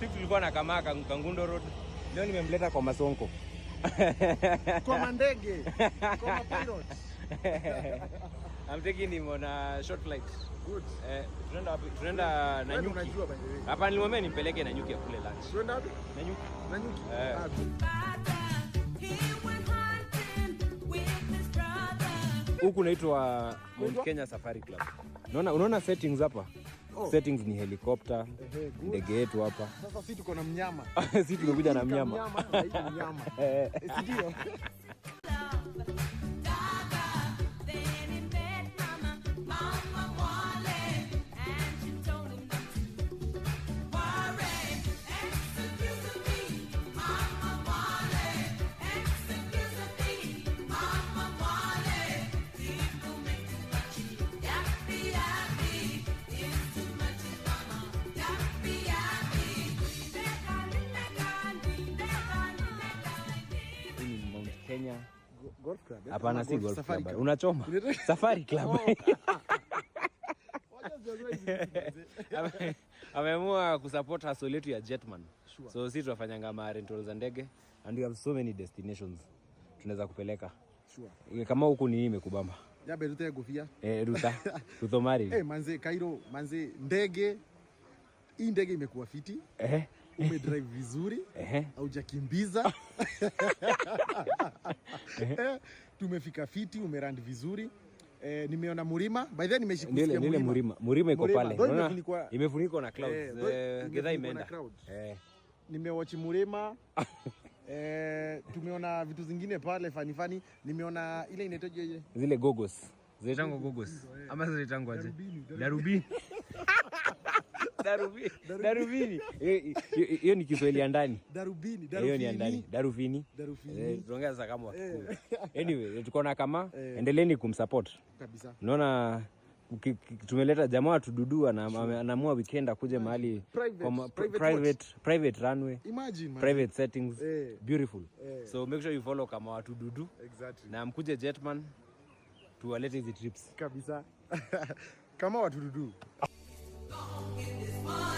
Sisi tulikuwa na kamaa Kangundo Road. Leo nimemleta kwa Masonko. Kwa mandege, kwa mapilot. I'm taking him on a short flight. Good. Tunaenda wapi? Tunaenda Wewe Nanyuki. unajua by the way. Hapa nilimwambia nimpeleke Nanyuki akule lunch. Tunaenda wapi? Nanyuki. Nanyuki. Eh. Ah, good. He went hunting with his brother. Huku naitwa Mount Kenya Safari Club. Unaona, unaona settings hapa? Oh. Settings ni helicopter, Ehe, good. ndege yetu hapa. Sasa si tuko na mnyama. Sisi tumekuja na Hii mnyama. Mnyama na hii mnyama. Eh, si ndio? Love, Daga. Then he met Mama, Mama Wale, and she told him not to worry. Excuse me, Mama Wale. Excuse me, Mama Wale. People make too much. Yappy yappy, it's too much, Mama. Yappy yappy. Hii ni Mount Kenya. Golf club. Eh? Hapana, Ama si golf Safari club. club. Unachoma. Safari club. Wacha sijazoea hizi vitu, manze. Ameamua kusupport hustle yetu ya Jetman. Sure. So sisi tunafanyanga ma rental za ndege and we have so many destinations tunaweza kupeleka. Sure. Kama huku ni nini imekubamba? Yabe rute kofia. Eh, Ruta. Ruthomari. Eh, manze Cairo, manze ndege. Hii ndege imekuwa fiti. Umedrive vizuri. Haujakimbiza. Tumefika fiti, umeland vizuri. Nimeona mlima. By then nimeishi Nile kusikia nile mlima. mlima. Mlima iko Mlima. pale. Though Unaona? imefunikwa Imefunikwa na clouds. Though Gedha imefunikwa na imeenda. crowd. Nimewatch mlima. Tumeona vitu zingine pale funny funny. Nimeona ile inaitwaje ile? Zile gogos. Zinaitangwa gogos. Ama zinaitangwa aje? Darubini, Darubini. Darubini. Darubini. Hiyo ni Kiswahili ya ndani. Darubini, Hiyo ni ya ndani. darubini. Darubini. Darubini. Tunaongea sasa kama Wakikuyu. Anyway, tuko na kama endeleeni kumsupport. Kabisa. Unaona tumeleta jamaa wa Tududu na anaamua weekend akuje mahali Private, kwa private private, private runway, Imagine, man. private settings. Beautiful. So make sure you follow kama watu Dudu na mkuje Jetman tuwalete hizi trips. Kabisa. Kama watu Dudu. In this world.